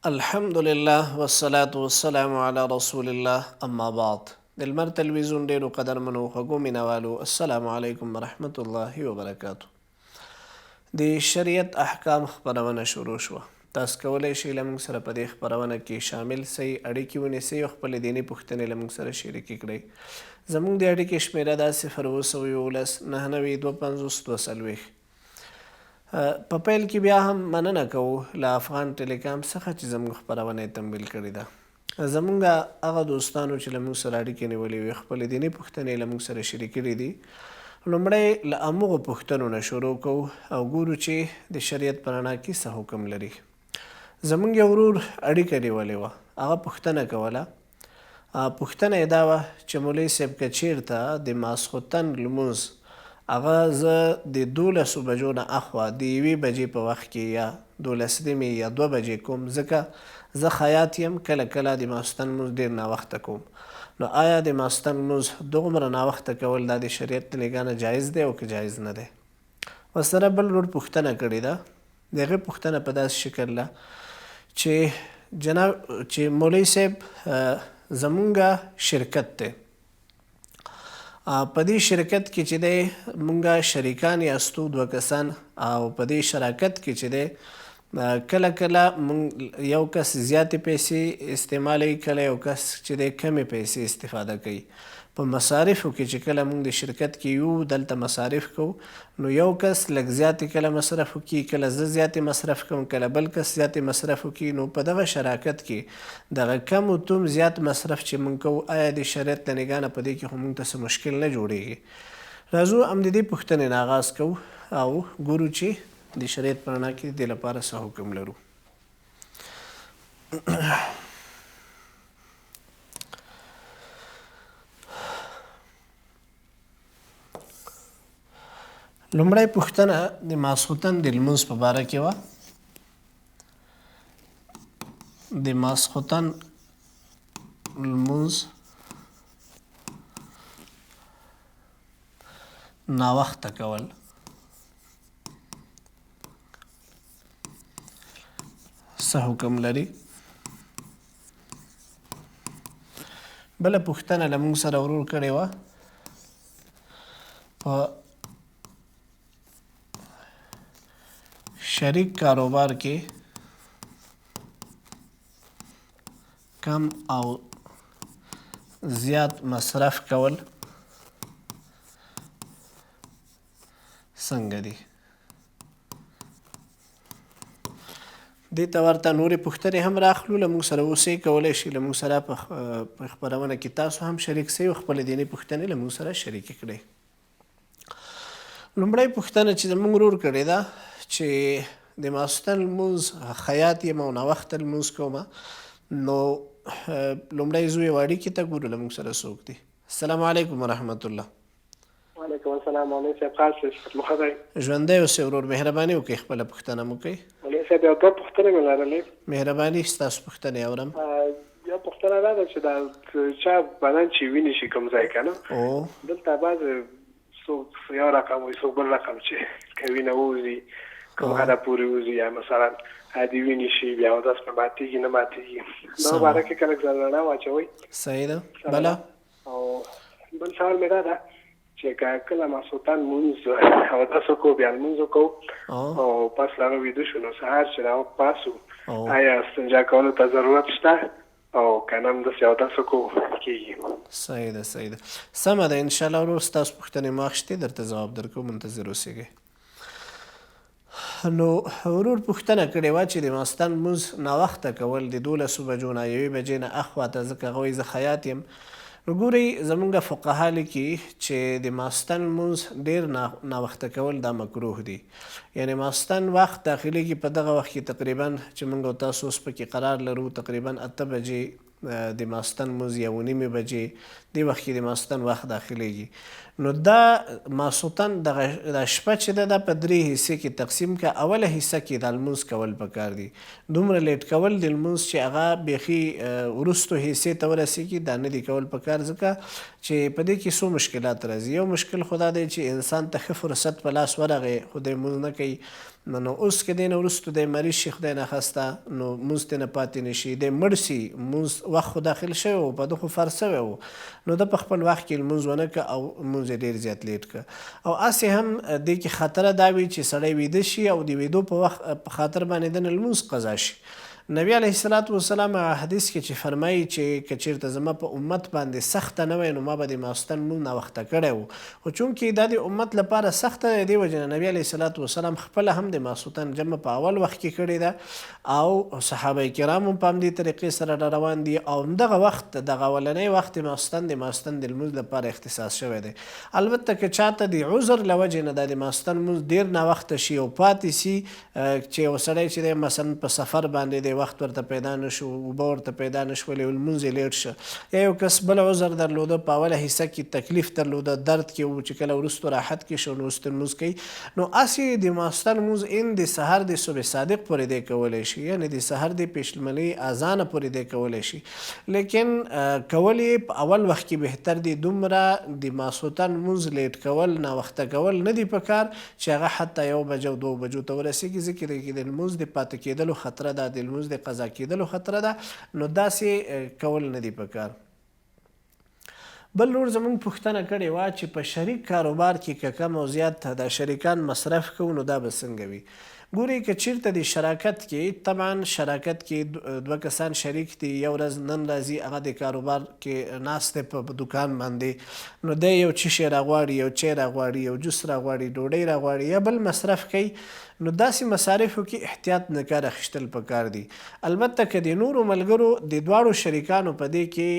الحمدلله والصلاة والسلام علی رسول الله اما بعد د لمر تلویزیون ډیرو قدرمنو خوږو مینوالو السلام علیکم ورحمت الله وبرکاتو د شریعت احکام خپرونه شروع شوه. تاسو کولای شئ له موږ سره په دې خپرونه کې شامل سئ، اړیکې ونیسئ او خپلې دیني پوښتنې له موږ سره شریکې کړئ. زموږ د اړیکې شمېره ده، صفر 711 99 52 42. په پیل کې بیا هم مننه کوو له افغان ټیلیکام څخه چې زموږ خپرونه یې تمویل کړې ده. زمونږ هغه دوستانو چې له موږ سره اړیکې نیولې وې، خپلې دیني پوښتنې یې له موږ سره شریکې کړې دي. لومړی له همغو پوښتنو نه شروع کوو او ګورو چې د شریعت په رڼا کې څه حکم لري. زمونږ یو ورور اړیکه نیولې وه، هغه پوښتنه کوله، پوښتنه یې دا وه چې مولوي صاحب که چیرته د ماسخوتن لمونځ هغه زه د دولسو بجو نه اخوا د یوې بجې په وخت کې یا دولس نیمې یا دوه بجې کوم ځکه زه خیاط یم کله کله د ماسخوتن لمونځ ډیر ناوخته کوم نو آیا د ماسخوتن لمونځ دغومره ناوخته کول دا د شریعت له نګاه نه جایز دی او که جایز نه دی؟ ورسره بل ورور پوښتنه کړې ده د هغه پوښتنه په داسې شکل ده چې جناب چې مولوي صاحب زمونږ شرکت دی په دې شرکت کې چې دی مونږ شریکان یاستو دوه کسان او په دې شراکت کې چې دی کله کله مونږ یو کس زیاتې پیسې استعمالوي کله یو کس چې دی کمې پیسې استفاده کوي په مصارفو کې چې کله مونږ د شرکت کې یو دلته مصارف کوو نو یو کس لږ زیاتې کله مصرف وکړي کله زه زیاتې مصرف کوم کله بل کس زیاتې مصرف وکړي نو په دغه شراکت کې دغه کم او توم زیات مصرف چې مونږ کوو آیا د شریعت له نګاه نه په دې کې خو مونږ ته څه مشکل نه جوړیږي راځو هم د دې پوښتنې نه آغاز کوو او ګورو چې د شریعت په رڼا کې د دې لپاره څه حکم لرو. لومړی پوښتنه د ماسخوتن د لمونځ په باره کې وه. د ماسخوتن لمونځ ناوخته کول څه حکم لري؟ بله پوښتنه له موږ سره ورور کړې وه په شریک کاروبار کې کم او زیات مصرف کول څنګه دي؟ دې ته ورته نورې پوښتنې هم راخلو، له موږ سره اوسئ، کولی شئ له موږ سره په خپرونه کې تاسو هم شریک سئ او خپلې دیني پوښتنې له موږ سره شریکې کړئ. لومړۍ پوښتنه چې زموږ ورور کړې ده چې د ماسوتن لمونځ خیاط یم او ناوخته لمونځ کوم نو لومړی زوی واړیکې ته ګورو له موږ سره څوک دي. السلام علیکم ورحمت الله. وعلیکم السلام مولوي صاحب خاص صحت مو ښه دی؟ ژوندی اوسې ورور مهرباني وکړئ خپله پوښتنه مو کوئ. مولوي صاحب یو دوه پوښتنې مې لرلې. مهرباني ستاسو پوښتنې اورم. یو پوښتنه دا ده چې دا چا بدن چې ویني شي کوم ځای کنه دلته بعض څوک یو رقم وي څوک بل رقم چې که وینه ووځي کوم حده پورې وځي یا مثلا عادي ویني شي بیا اودس په ماتېږي نه ماتېږي دا باره کې که لږ رڼا واچوئ. صحیح ده بله. او بل سوال مې دا ده چې که کله ماسوتن لمونځ اودس وکړو بیا لمونځ وکړو او پس له هغه ویده شو نو سهار چې راوپاڅو آیا استنجا کولو ته ضرورت شته او که نه همداسې اودس وکړو کېږي؟ صحیح ده صحیح ده سمه ده انشاءالله ورور ستاسو پوښتنې مو اخیستې درته ځواب درکوم منتظر اوسېږئ. نو ورور پوښتنه کړې وه چې د ماستن لمونځ ناوخته کول د دولسو بجو نه یوې بجې نه اخوا ته ځکه هغه وایي زه خیاط یم نو ګورئ زمونږ فقها لیکي چې د ماستن لمونځ ډیر ناوخته کول دا مکروه دي یعنی ماستن وخت داخلیږي په دغه وخت کې تقریبا چې مونږ او تاسو اوس پکې قرار لرو تقریبا اته بجې د ماستن لمونځ یو نیمې بجې دې وخت کې د ماستن وخت داخلیږي. نو دا ماسوتن دغه دا شپه چې ده دا په درې حصې کې تقسیم که، اوله حصه کې دا لمونځ کول پکار دي، دومره لیټ کول د لمونځ چې هغه بیخي وروستو حصې ته ورسیږي دا نه دي کول پکار، ځکه چې په دې کې څو مشکلات راځي. یو مشکل خو دا دی چې انسان ته ښه فرصت په لاس ورغی خو دی لمونځ نه کوي، نو اوس که دې نه وروستو دی مریض شي خدای نخواسته نو لمونځ ترې نه پاتې نه شي، دی مړ شي لمونځ وخت خو داخل شوی و، په ده خو فرض شوی و، نو ده په خپل وخت کې لمونځ ونه که او لمونځ یې ډېر زیات لیټ که. او هسې هم دې کې خطره دا وي چې سړی ویده شي او د ویدو په وخت په خاطر باندې ده نه لمونځ قضا شي. نبي علیه الصلوة والسلام هغه حدیث کې چې فرمایي چې که چېرته زما په امت باندې سخته نه وای نو ما به د ماسوتن لمونځ ناوخته کړی و، خو چونکې دا د امت لپاره سخته ده دې وجې نه نبي علیه الصلوة والسلام خپله هم د ماسوتن جمع په اول وخت کې کړې ده او صحابه کرام هم په همدې طریقې سره را روان دي او همدغه وخت دغه اولنی وخت د ماسوتن د ماسوتن د لمونځ لپاره اختصاص شوی دی. البته که چاته د عذر له وجې نه دا د ماسوتن لمونځ ډېر ناوخته شي او پاتې شي، چې یو سړی چې دی مثلا په سفر باندې دی وخت ورته پیدا نه شو، اوبه ورته پیدا نه شولې او لمونځ یې لیټ شو، یا یو کس بل عذر درلوده په اوله حصه کې تکلیف درلوده، درد کې و، چې کله وروسته راحت کې شو نو وروسته لمونځ کوي، نو هسې د ماسوتن لمونځ ان د سهار د صبح صادق پورې دی کولی شي، یعنې د سهار د پیشلمنۍ اذانه پورې دی کولی شي، لیکن کول یې په اول وخت کې بهتر دي. دومره د ماسوتن لمونځ لیټ کول، ناوخته کول نه دي پکار چې هغه حتی یوه بجه او دوو بجو ته ورسېږي، ځکه دې کې د لمونځ د پاتې کېدلو خطره ده، د لمونځ د قضا کېدلو خطره ده، نو داسې کول نه دي پکار. بل لور زمونږ پوښتنه کړې وه چې په شریک کاروبار کې که کم او زیات دا شریکان مصرف کوو نو دا به څنګه وي؟ ګوري که چیرته د شراکت کې، طبعا شراکت کې دوه کسان شریک دي، یو ورځ نن راځي هغه د کاروبار کې ناست دی په دوکان باندې، نو دی یو څه شی راغواړي، یو چای راغواړي، یو جوس راغواړي، ډوډۍ راغواړي یا بل مصرف کوي، نو داسې مصارفو کې احتیاط نه کار اخیستل پکار دي. البته که د نورو ملګرو د دواړو شریکانو په دې کې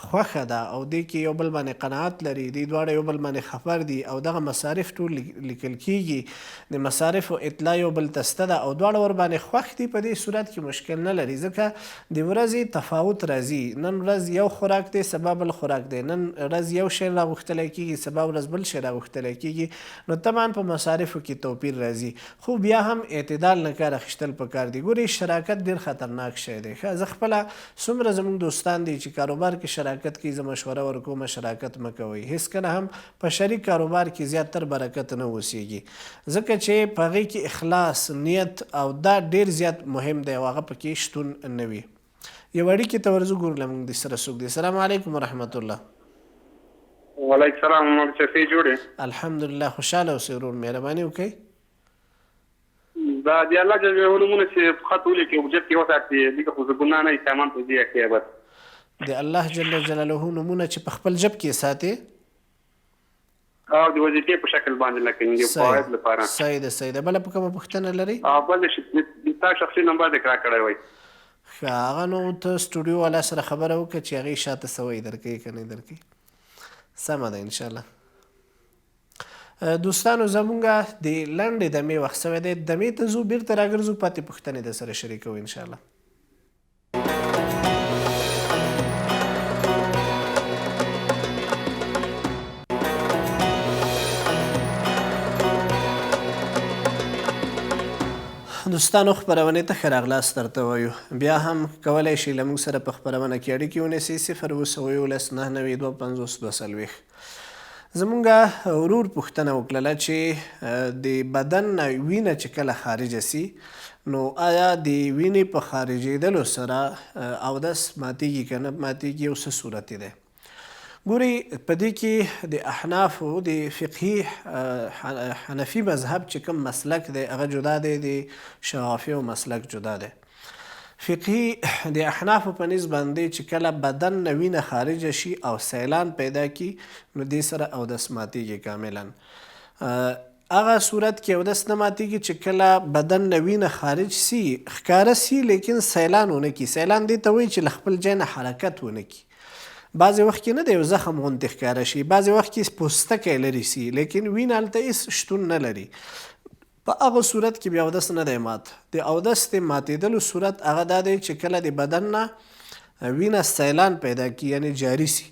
خوښه ده او دې کې یو بل باندې قناعت لري، دوی دواړه یو بل باندې خبر دي او دغه مصارف ټول لیکل کیږي، د مصارفو اطلاع یو بل ته سته ده او دواړه ورباندې خوښ دي، په دې صورت کې مشکل نه لري، ځکه د ورځې تفاوت راځي، نن ورځ یو خوراک دی سبا بل خوراک دی، نن ورځ یو شی راغوښتلی کیږي سبا ورځ بل شی راغوښتلی کیږي، نو طبعا په مصارفو کې توپیر راځي، خو بیا هم اعتدال نه کار اخیستل پکار دي. ګورئ شراکت ډیر خطرناک شی دی، ښه زه خپله څومره زموږ دوستان دي چې کاروبار کې شراکت کوي زه مشوره ورکوم شراکت مه کوئ، هیڅکله هم په شریک کاروبار کې زیات تر برکت نه اوسیږي، ځکه چې په هغې کې اخلاص، نیت او دا ډیر زیات مهم دی او هغه پکې شتون نه وي. یو اړیکې ته ورځو ګورو له موږ دې سره څوک دی. السلام علیکم ورحمت الله. وعلیکم السلام مولوي صاحب ښه جوړ یې؟ الحمدلله خوشحاله اوسې ورور، مهرباني وکړئ. دا د الله جل جلاله نومونه چې په خط ولیکې او جیب کې وساتې، دې کې خو څه ګناه نه وي، سامان ته ځي یا بس. د الله جل جلاله نومونه چې په خپل جب کې ساتې او د وظیفې په شکل باندې لکه د فواید لپاره. صحیح ده، صحیح ده. بله په کومه پوښتنه لري؟ بل د تا شخصي نمبر دې کرا کړی وای. ښه هغه نو ته سټوډیو والا سره خبره وکړه چې هغې شاته څه وایي، درکوي که نه درکوي. سمه ده انشاءالله. دوستانو زمونږ د لنډې دمې وخت سوی دی، دمې ته ځو، بیرته راګرځو، پاتې پوښتنې در سره شریکوو انشاءالله. دوستانو خپرونې ته ښه راغلاست درته وایو. بیا هم کولی شئ له موږ سره په خپرونه کې اړیکې ونیسئ، 0711 99 52 42. زمونږ ورور پوښتنه وکړله چې د بدن نه وینه چې کله خارجه سي نو آیا د وینې په خارجېدلو سره اودس ماتیږي که نه ماتیږي او څه صورت یې دی؟ ګوري په دې کې د احنافو د فقهي حنفي مذهب چې کوم مسلک دی هغه جدا دی، د شوافیو مسلک جدا دی. فقهي د احنافو په نس باندې چې کله بدن نه وینه خارجه شي او سیلان پیدا کی نو دې سره اودس ماتیږي کاملا. هغه صورت کې اودس نه ماتیږي چې کله بدن نه وینه خارج سي، ښکاره سي، لیکن سیلان ونه کي. سیلان دې ته وایي چې له خپل ځای نه حرکت ونه کي. بعضې وخت کې نه د یو زخم غوندې ښکاره شي، بعضې وخت کې پوستکی لرې سي، لیکن وینه هلته هېڅ شتون نه لري. په هغه صورت کې بیا اودس نه دی مات. د اودس د ماتېدلو صورت هغه دا دی چې کله د بدن نه وینه سیلان پیدا کړي، یعنې جاري سي.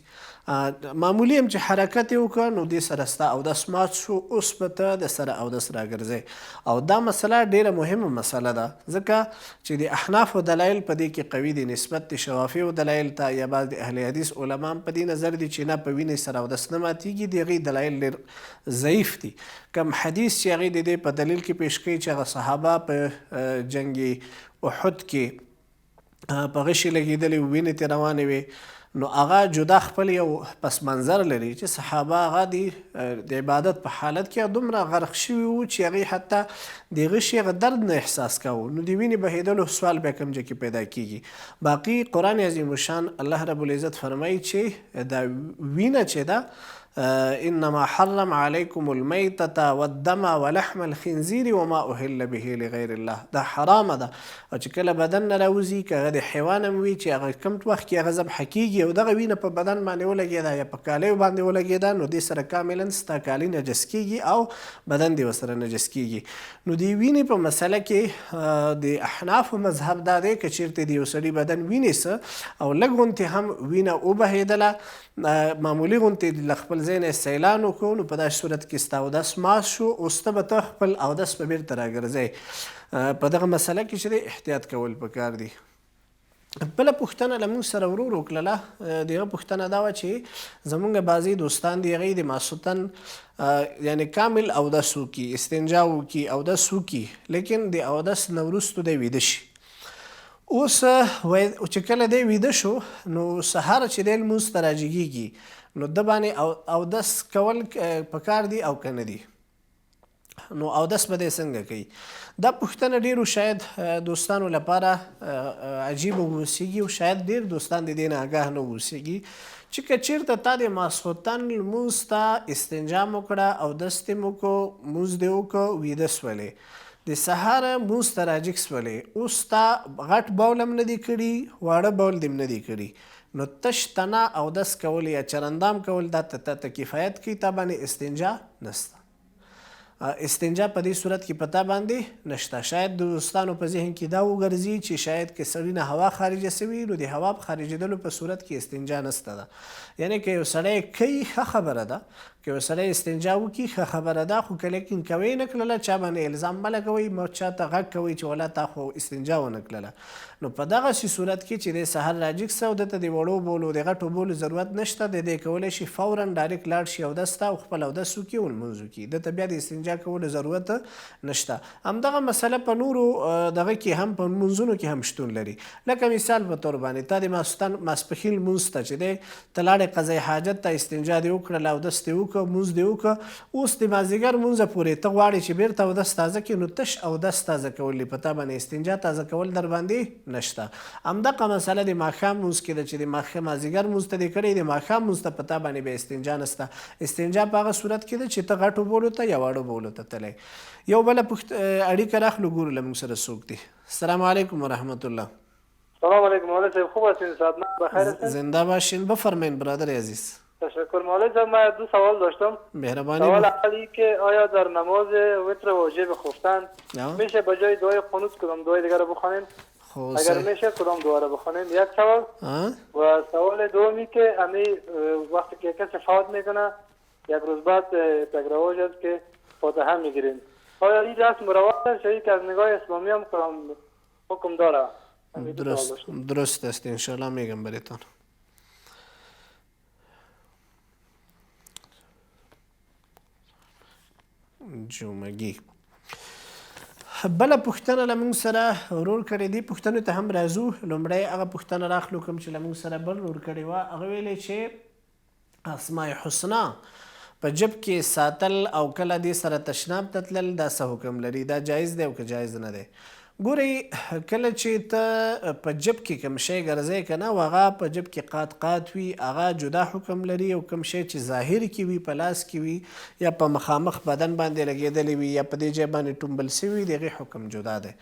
معمولي هم چې حرکت یې وکړ نو دې سره ستا اودس مات شو، اوس به ته د سره اودس راګرځې. او دا مسله ډیره مهمه مسله ده، ځکه چې د احنافو دلایل په دې کې قوي دي نسبت د شوافیو دلایل ته، یا بعض د اهل حدیث علما هم په دې نظر دي چې نه په وینې سره اودس نه ماتیږي، د هغې دلایل ډیر ضعیف دي. کوم حدیث چې هغې د دې په دلیل کې پیش کوي چې هغه صحابه په جنګ احد کې په غشي لګېدلې وینې ترې روانې وې، نو هغه جدا خپل یو پس منظر لري چې صحابه هغه دی د عبادت په حالت کې دومره غرق شوي وو چې هغې حتی د غشي هغه درد نه احساس کاوه، نو د وینې بهېدلو سوال بیا کوم ځای کې پیدا کیږي. باقي قرآن عظیم الشان الله رب العزت فرمایي چې دا وینه چې ده، انما حرم عليكم الميتة والدم ولحم الخنزير وما اهل به لغير الله، دا حرامه ده. او چې کله بدن نه راوځي، که هغه د حیوان هم وي چې هغه کوم وخت کې هغه ذبح کیږي او دغه وینه په بدن باندې ولګېده یا په کالیو باندې ولګېده، نو دې سره کاملا ستا کالي نجس کیږي او بدن دې ورسره نجس کیږي. نو د وینې په مسله کې د احنافو مذهب دا دی که چیرته د یو سړي بدن وینې سه او لږ غونتې هم وینه وبهېدله، معمولي غونتې له خپل ځای نه سیلان وکړو، نو په داسې صورت کې ستا اودس مات شو، اوس ته به ته خپل اودس په بیرته راګرځې. په دغه مسله کې چې دی احتیاط کول پکار دي. بله پوښتنه له موږ سره ورور وکړله، د هغه پوښتنه دا وه چې زمونږ بعضې دوستان دي هغوی د ماسوتن یعنې کامل اودس وکړي، استنجا وکړي، اودس وکړي، لیکن د اودس نه وروسته دی ویده شي. اوس چې کله دی ویده شو نو سهار چې دی لمونځ ته راجګېږي، نو ده باندې اودس کول پکار دي او که نه دي؟ نو اودس به دی څنګه کوي؟ دا پوښتنه ډیرو شاید دوستانو لپاره عجیب ووسیږي او شاید ډیر دوستان د دې نه آګاه نه ووسیږي چې که چیرته تا د ماسخوتن لمونځ ته استنجا مو کړه، اودس دې مو کړو، لمونځ دې وکړو، ویده سولې، د سهاره لمونځ ته راجګ سولې، اوس تا غټ بول هم نه دي کړي، واړه بول دې هم نه دي کړي، نو تش تنا اودس کول یا چرندام کول دا ته ته کفایت کوي، تا باندې استنجا نسته. استنجا په دې صورت کې په تا باندې نشته. شاید د دوستانو په ذهن کې دا وګرځي چې شاید که سړي نه هوا خارجه سوي نو د هوا په خارجېدلو په صورت کې استنجا نشته ده. یعنې که یو سړی کوي ښه خبره ده، که یو سړی استنجا وکړي ښه خبره ده، خو که لیکن کوي نه کړله چا باندې الزام مه لګوئ، مه چا ته غږ کوئ چې ولا تا خو استنجا ونه کړله. نو په دغسې صورت کې چې دی سهار راجګ سه او ده ته د وړو بولو د غټو بولو ضرورت نشته دی، دی کولی شي فوراً ډایرکټ لاړ شي اودس ته او خپل اودس وکړي او لمونځ وکړي، ده ته بیا د استنجا کولو ضرورت نشته. همدغه مسله په نورو دغه کې هم په لمونځونو کې هم شتون لري. لکه مثال په طور باندې تا د ماسوتن ماسپښین لمونځ ته چې دی ته لاړې قضای حاجت ته، استنجا دې وکړله، اودس دې وکړ، لمونځ دې وکړ، اوس د مازدیګر لمونځه پورې ته غواړې چې بیرته اودس تازه کړې، نو تش اودس تازه کول دي، په تا باندې استنجا تازه کول درباندې نشته. همدقه مسله د ماښام لمونځ کې ده چې د مازدیګر لمونځ ته دې کړی، د ماښام لمونځ ته په تا باندې بیا استنجا نشته. استنجا په هغه صورت کې ده چې ته غټو بولو ته یا واړو بولو ته تللی. یو بله اړیکه راخلو، ګورو له موږ سره څوک دي. السلام علیکم ورحمت الله. سلام علیکم مولوی صاحب، خوب هستین؟ صحت مند بخیر هستین؟ زنده باشین، بفرمایین برادر عزیز. تشکر مولوی صاحب، من دو سوال داشتم. مهربانی. سوال اول ای که آیا در نماز وتر واجب خفتن میشه به جای دعای قنوت کدام دعای دیگر رو بخوانیم؟ اگر میشه کدام دعا رو بخوانیم؟ یک سوال. و سوال دومی که امی وقتی که کسی فوت میکنه یک روز بعد یک رواج است که فاتحه میگیریم، آیا این رسم رواج است یا که از نگاه اسلامی هم کدام حکم داره؟ درست است، انشالله میگم برایتان. جمعګي بله پوښتنه له موږ سره ورور کړې دي، پوښتنو ته هم راځو. لومړی هغه پوښتنه راخلو کوم چې له موږ سره بل ورور کړې وه. هغه ویلې چې اسماء حسنا په جب کې ساتل او کله دې سره تشناب ته تلل دا څه حکم لري، دا جایز دی او که جایز نه دی؟ ګورئ کله چې ته په جب کې کوم شی ګرځې که نه، او هغه په جب کې قات قات وي، هغه جدا حکم لري، او کوم شی چې ظاهر کې وي، په لاس کې وي، یا په مخامخ بدن باندې لګېدلی وي، یا په دې ځای باندې ټومبل سوي وي، د هغې حکم جدا دی.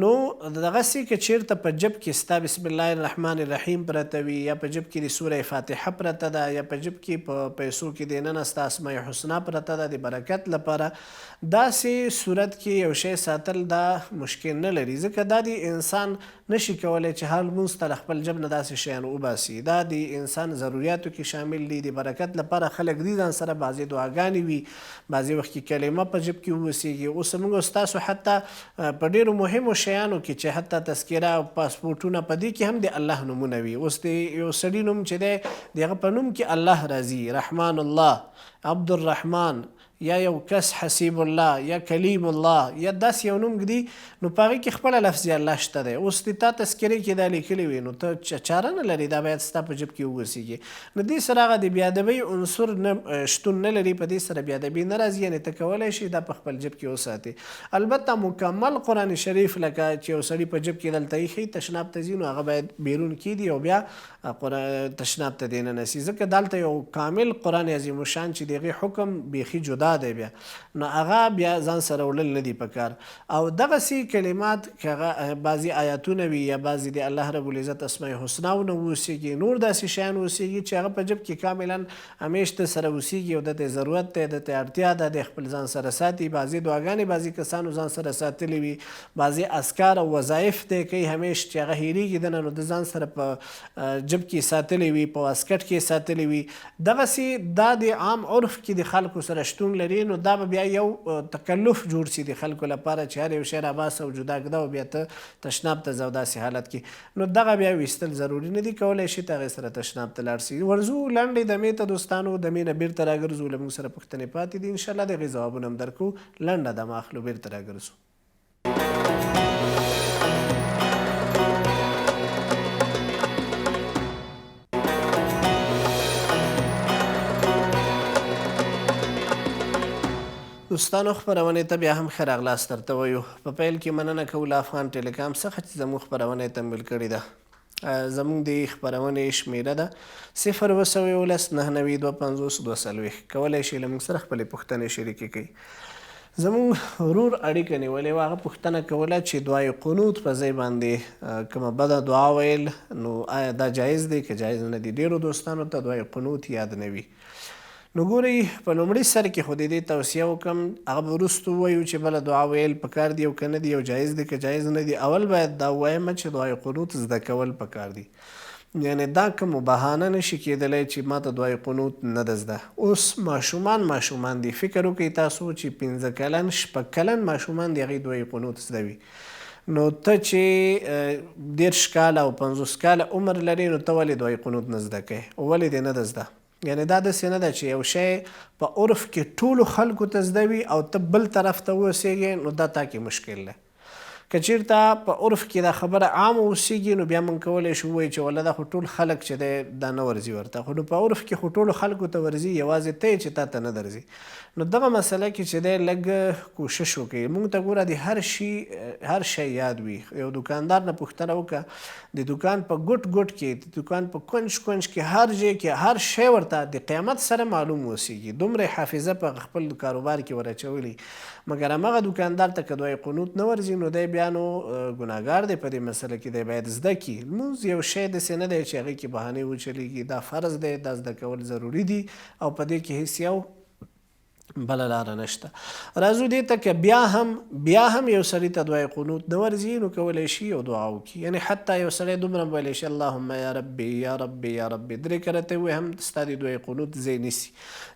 نو دغسې که چېرته په جب کې ستا بسم الله الرحمن الرحیم پرته وي، یا په جب کې د سوره فاتحه پرته ده، یا په جب کې په پیسو کې د ننه ستا اسماء حسنا پرته ده د برکت لپاره، داسې صورت کې یو شی ساتل دا مشکل نه لري، ځکه دا د انسان نه شي کولی چې هر لمونځ ته له خپل جب نه داسې شیان وباسي. دا د انسان ضروریاتو کې شامل دي. د برکت لپاره خلک دي ځان سره بعضې دعاګانې وي، بعضې وخت کې کلمه په جب کې ووسیږي. اوس موږ او ستاسو حتی په ډېرو مهمو شیانو کې چې حتی تذکره او پاسپورټونه په دې کې هم د الله نومونه وي. اوس د یو سړي نوم چې دی د هغه په نوم کې الله راځي، رحمان الله، عبدالرحمن، یا یو کس حسیب الله یا کلیم الله یا داسې یو نوم ږدي نو په هغې کې خپله لفظ الله شته دی. اوس د تا تذکرې کې دا لیکلي وي نو ته چاره نه لرې، دا باید ستا په جب کې ووسیږي. نو دې سره هغه د بې ادبۍ عنصر نه شتون نه لري، په دې سره بې ادبي نه راځي، یعنې ته کولی شې دا په خپل جب کې وساتې. البته مکمل قرآن شریف لکه چې یو سړي په جب کې دلته ایښی تشناب ته ځي نو هغه باید بیرون کیدي او بیا تشناب ته دننه سي، ځکه دالته یو کامل قرآن عظیم الشان چې د هغې حکم بیخي جدا دی بیا نو هغه بیا ځان سره وړل نه دي پکار. او دغسې کلمات که هغه بعضې آیاتونه وي یا بعضې د الله رب العزت اسماء حسناو نه ووسیږي، نور داسې شیان ووسیږي چې هغه په جب کې کاملا همیش ده سره اوسیږي او ده ته ضرورت دی، ده ته اړتیا ده، دی خپل ځان سره ساتي. بعضې دعاګانې بعضې کسانو ځان سره ساتلې وي، بعضې اذکار او وظایف دی کوي همیش چې هغه هیریږي ده نه، نو ده ځان سره په جب کې ساتلې وي، په واسکټ کې ساتلې وي. دغسې دا د عام عرف کې د خلکو سره شتون لري، نو دا به بیا یو تکلف جوړ سي د خلکو لپاره چې هر یو شی راباسه او جدا ږده او بیا ته تشناب ته ځه او داسې حالت کې نو دغه بیا ویستل ضروري نه دي، کولای شي ته هغې سره تشناب ته لاړ سي. ورځو لنډې دمې ته دوستانو، دمې نه بیرته راګرځو، له موږ سره پوښتنې پاتې دي، انشاالله د هغې ځوابونه هم درکوو. لنډه دمه اخلو بیرته راګرځو. دوستانو خپرونې ته بیا هم ښه راغلاست درته وایو. په پیل کې مننه کوو له افغان ټیلیکام څخه چې زموږ خپرونه یې تمویل کړې ده. زموږ د خپرونې شمېره ده 0711 99 52 42. کولی شئ له موږ سره خپلې پوښتنې شریکې کړئ. زموږ ورور اړیکه نیولې وه، هغه پوښتنه کوله چې دعای قنوت په ځای باندې کومه بده دعا ویل نو آیا دا جایز دی که جایز نه دی؟ ډېرو دوستانو ته دعای قنوت یاد نه وي. نو ګورئ په لومړي سر کې خو د دې توصیه وکړم، هغه به وروسته ووایو چې بله دعا ویل پکار دي او که نه دي او جایز دي که جایز نه دي. اول باید دا ووایم چې دعای قنوت زده کول پکار دي، یعنې دا کومه بهانه نه شي کېدلی چې ماته دعای قنوت نه ده زده. اوس ماشومان ماشومان دي، فکر وکړئ تاسو چې 5 کلن 6 کلن ماشومان دي هغوی دعای قنوت زده وي، نو ته چې 30 کاله او 50 کاله عمر لرې نو ته ولې دعای قنوت نه زده کوې او ولې دې نه ده زده؟ یعنې دا داسې نه ده چې یو شی په عرف کې ټولو خلکو ته زده وي او ته بل طرف ته ووسېږې نو دا تا کې مشکل دی. که چېرته په عرف کې دا خبره عامه اوسېږي نو بیا موږ کولی شو ووایو چې ولا دا خو ټول خلک چې دی دا نه ورځي ورته، خو نو په عرف کې خو ټولو خلکو ته ورځي، یوازې ته یې چې تا ته نه درځي. نو دغه مسله کې چې دی لږ کوشش وکړئ. موږ ته ګوره د هر شي هر شی یاد وي. یو دوکاندار نه پوښتنه وکړه، د دوکان په ګوټ ګوټ کې، د دوکان په کنج کنج کې، هر ځای کې هر شی ورته د قیامت سره معلوم اوسېږي، دومره یې حافظه په خپل کاروبار کې ور اچولي. مګر هماغه دوکاندار ته که دعای قنوت نه ورځي نو دی بیا نو ګناهګار دی په دې مسله کې، دی باید زده کړي. لمونځ یو شی داسې نه دی چې هغې کې بهانې وچلېږي، دا فرض دی، دا زده کول ضروري دي او په دې کې هیڅ یو بله لاره نشته. راځو دې ته که بیا هم یو سړي ته دعای قنوت نه ورځي نو کولی شي یو دعا وکړي، یعنې حتی یو سړی دومره هم ویلی شي اللهم یا ربي یا ربي یا ربي 3 کرته ووایي هم ستا د دعای قنوت ځای نیسي،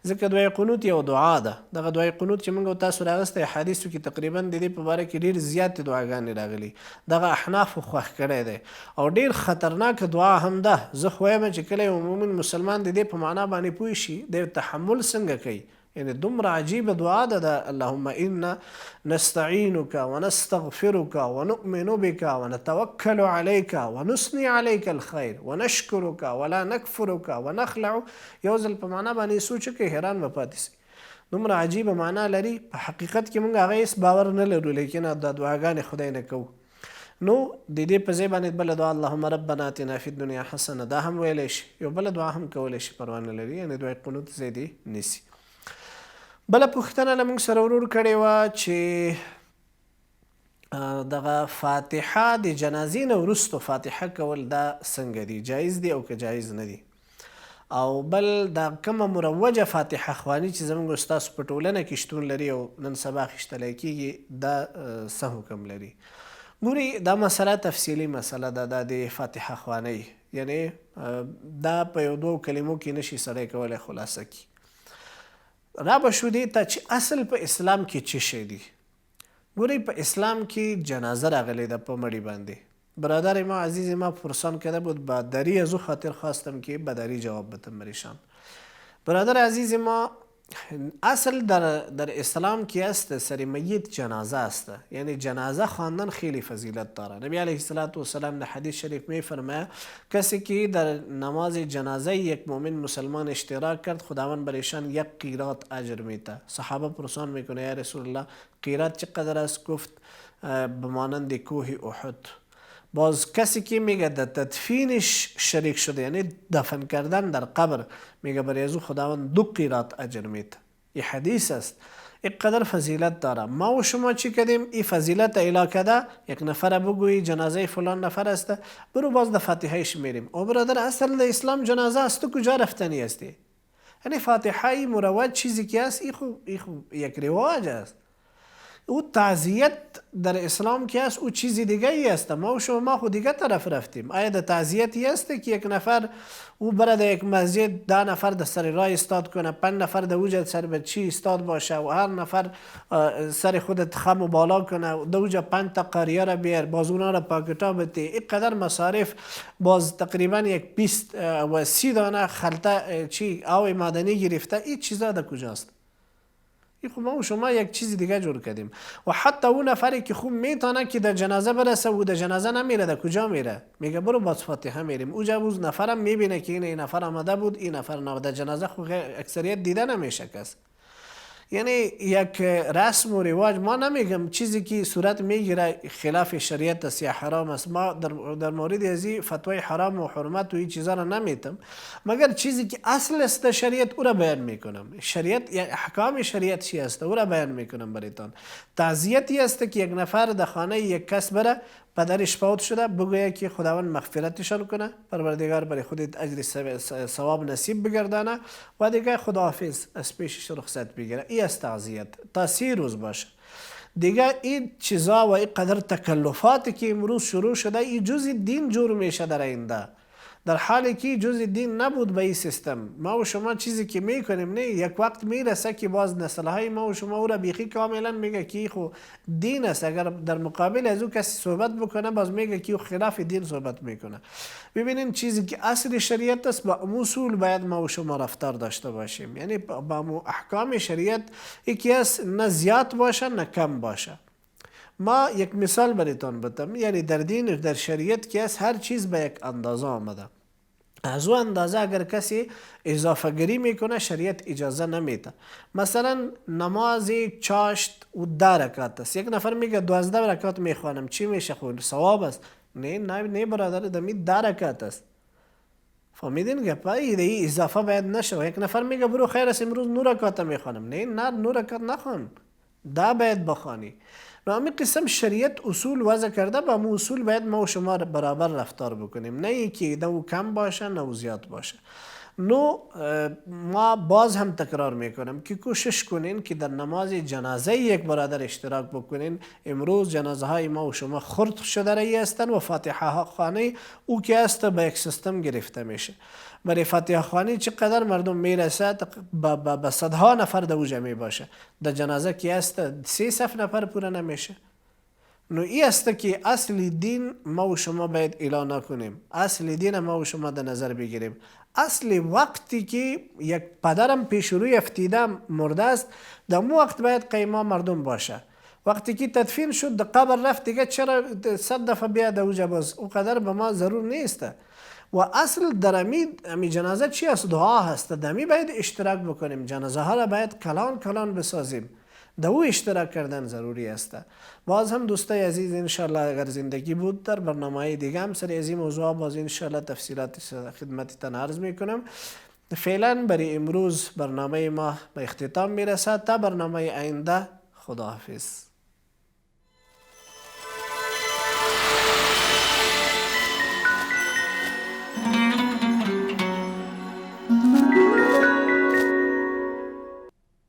ځکه دعای قنوت یو دعا ده. دغه دعای قنوت چې موږ او تاسو راغستی حدیثو کې تقریبا د دې په باره کې ډېر زیاتې دعاګانې راغلي، دغه احنافو خوښ کړی دی او ډېر خطرناکه دعا هم ده. زه خو وایم چې کله یو مؤمن مسلمان د دې په معنا باندې پوه شي دی تحمل څنګه کوي، یعنې دومره عجیبه دعا ده دا اللهم انا نستعینک ونستغفرک ونؤمن بک ونتوکل علیک ونثنی علیک الخیر ونشکرک ولا نکفرک ونخلع. یو ځل په معنا باندې سوچ وکړئ حیران به پاتې سئ، دومره عجیبه معنا لري. په حقیقت کې موږ هغه هېڅ باور نه لرو، لیکن دا دعاګانې خدای نه کوو. نو د دې په ځای باندې بله دعا اللهم ربنا اتنا فی الدنیا حسنه دا هم ویلی شي، یو بله دعا هم کولی شي، پروا نه لري، یعنې دعای قنوت ځای دې نیسي. بله پوښتنه له موږ سره ورور کړې وه چې دغه فاتحه د جنازې نه وروسته فاتحه کول دا څنګه دي، جایز دي او که جایز نه دي؟ او بل دا کومه مروجه فاتحه خواني چې زموږ ستاسو په ټولنه کې شتون لري او نن سبا اخیستلی کېږي دا څه حکم لري؟ ګوري دا مسله تفصیلي مسله ده، دا د فاتحه خوانۍ، یعنی دا په یو دوو کلمو کې نشي سړی کولی خلاصه کړي. را به شو دې ته چې اصل په اسلام کې څه شی دي. ګورئ په اسلام کې جنازه راغلې ده په مړي باندې. برادر ما عزیز ما پرسان کرده بود با دری از او خاطر خواستم که به دری جواب بدم بریشان. برادر عزیز ما، اصل در اسلام که است سر میت جنازه است، یعنی جنازه خواندن خیلی فضیلت داره. نبی علیه الصلاة والسلام در حدیث شریف می فرماید کسی که در نماز جنازه یک مؤمن مسلمان اشتراک کرد، خداوند برایشان یک قیرات اجر میده. صحابه پرسان میکنه یا رسول الله قیرات چقدر است؟ گفت به مانند کوه احد. باز کسی که میگه در تدفینش شریک شده، یعنی دفن کردن در قبر، میگه برای از او خداوند 2 قیرات اجر میده. این حدیث است، اینقدر فضیلت داره. ما و شما چی کردیم؟ این فضیلت اعلا کرده، یک نفر بگویی جنازه فلان نفر است، برو باز در فاتحهش میریم. او برادر اصل در اسلام جنازه است، تو کجا رفتنی هستی؟ یعنی فاتحه مروج چیزی که است، ای خو یک رواج است. او تعزیت در اسلام که است او چیزی دیگه ای است. ما و شما خو دیگه طرف رفتیم. آیا در تعزیتی است که یک نفر او بره در یک مسجد 10 نفر در سر راه استاد کنه، 5 نفر در اوجه سر بچی استاد باشه و هر نفر سر خودت خم و بالا کنه و در اوجه 5 تا قاریه را بیار، باز اونا را پاکتا بده، اینقدر مصارف، باز تقریبا یک 20 و 30 دانه خلطه چی آو معدنی گرفته، این چیزا در کجاست؟ این خب ما و شما یک چیز دیگه جور کردیم. و حتی اون نفری که خوب میتونه که در جنازه برسه و در جنازه نمیره، در کجا میره؟ میگه برو باز فاتحه میریم. اوجا باز نفرم میبینه که این نفر آمده بود، این نفر نامده. جنازه خو اکثریت دیده نمیشه کس. یعنی یک رسم و رواج، ما نمیگم چیزی که صورت میگیره خلاف شریعت است یا حرام است، ما در مورد از این فتوای حرام و حرمت و این چیزا را نمیتم، مگر چیزی که اصل است در شریعت او را بیان میکنم. شریعت یا احکام شریعت چی است او را بیان میکنم برایتان. تعزیتی است که یک نفر در خانه یک کس بره، پدرش فوت شده، بگوید که خداوند مغفرتشان کنه، پروردگار برای خودت اجر ثواب نصیب بگردانه و دیگه خداحافظ از پیشش رخصت بگیره. ای از تعزیت تا 30 روز باشه. دیگه این چیزا و این قدر تکلفاتی که امروز شروع شده، این جزء دین جور میشه در آینده، در حالی که جزء دین نبود به این سیستم. ما و شما چیزی که میکنیم نه، یک وقت میرسه که باز نسلهای ما و شما او را بیخی کاملا میگه که خو دین است. اگر در مقابل از او کسی صحبت بکنه باز میگه که خلاف دین صحبت میکنه. ببینین چیزی که اصل شریعت است با اصول باید ما و شما رفتار داشته باشیم، یعنی با احکام شریعت یکی است، نه زیاد باشه نه کم باشه. ما یک مثال برایتان بدم، یعنی در دین در شریعت که است هر چیز به یک اندازه آمده، از او اندازه اگر کسی اضافه گری میکنه شریعت اجازه نمیده. مثلا نماز چاشت و 10 رکعت است، یک نفر میگه 12 رکعت میخوانم، چی میشه؟ خو ثواب است. نه نه نه برادر، دمی 10 رکعت است. فهمیدین گپا؟ ای اضافه باید نشه. یک نفر میگه برو خیر است امروز 9 رکعت میخوانم، نه نه 9 رکعت نخوان، 10 باید بخوانی. نو همین قسم شریعت اصول وضع کرده، با مو اصول باید ما و شما برابر رفتار بکنیم، نه اینکه نه او کم باشه نه او زیاد باشه. نو ما باز هم تکرار میکنم که کوشش کنین که در نماز جنازه یک برادر اشتراک بکنین. امروز جنازه های ما و شما خرد شده رایی هستن و فاتحه خوانی او که است به یک سیستم گرفته میشه. برای فاتحه خوانی چقدر مردم میرسه، به صدها نفر در اوجه می باشه. در جنازه که است 3 صف نفر پوره نمیشه. نو ای است که اصل دین ما و شما باید اعلان نکنیم، اصل دین ما و شما در نظر بگیریم. اصل وقتی که یک پدرم پیش روی افتیده مرده است، در مو وقت باید قیمه مردم باشه. وقتی که تدفین شد در قبر رفت دیگه چرا 100 دفعه بیا در اوجه باز، او قدر به ما ضرور نیست. و اصل در امی جنازه چی است؟ دعا هست. در امی باید اشتراک بکنیم، جنازه ها را باید کلان کلان بسازیم، در او اشتراک کردن ضروری است. باز هم دوستای عزیز انشالله اگر زندگی بود در برنامه دیگه هم سر از این موضوع باز انشالله تفصیلات خدمتتان عرض میکنم. فعلا برای امروز برنامه ما به اختتام میرسد. تا برنامه آینده خداحافظ.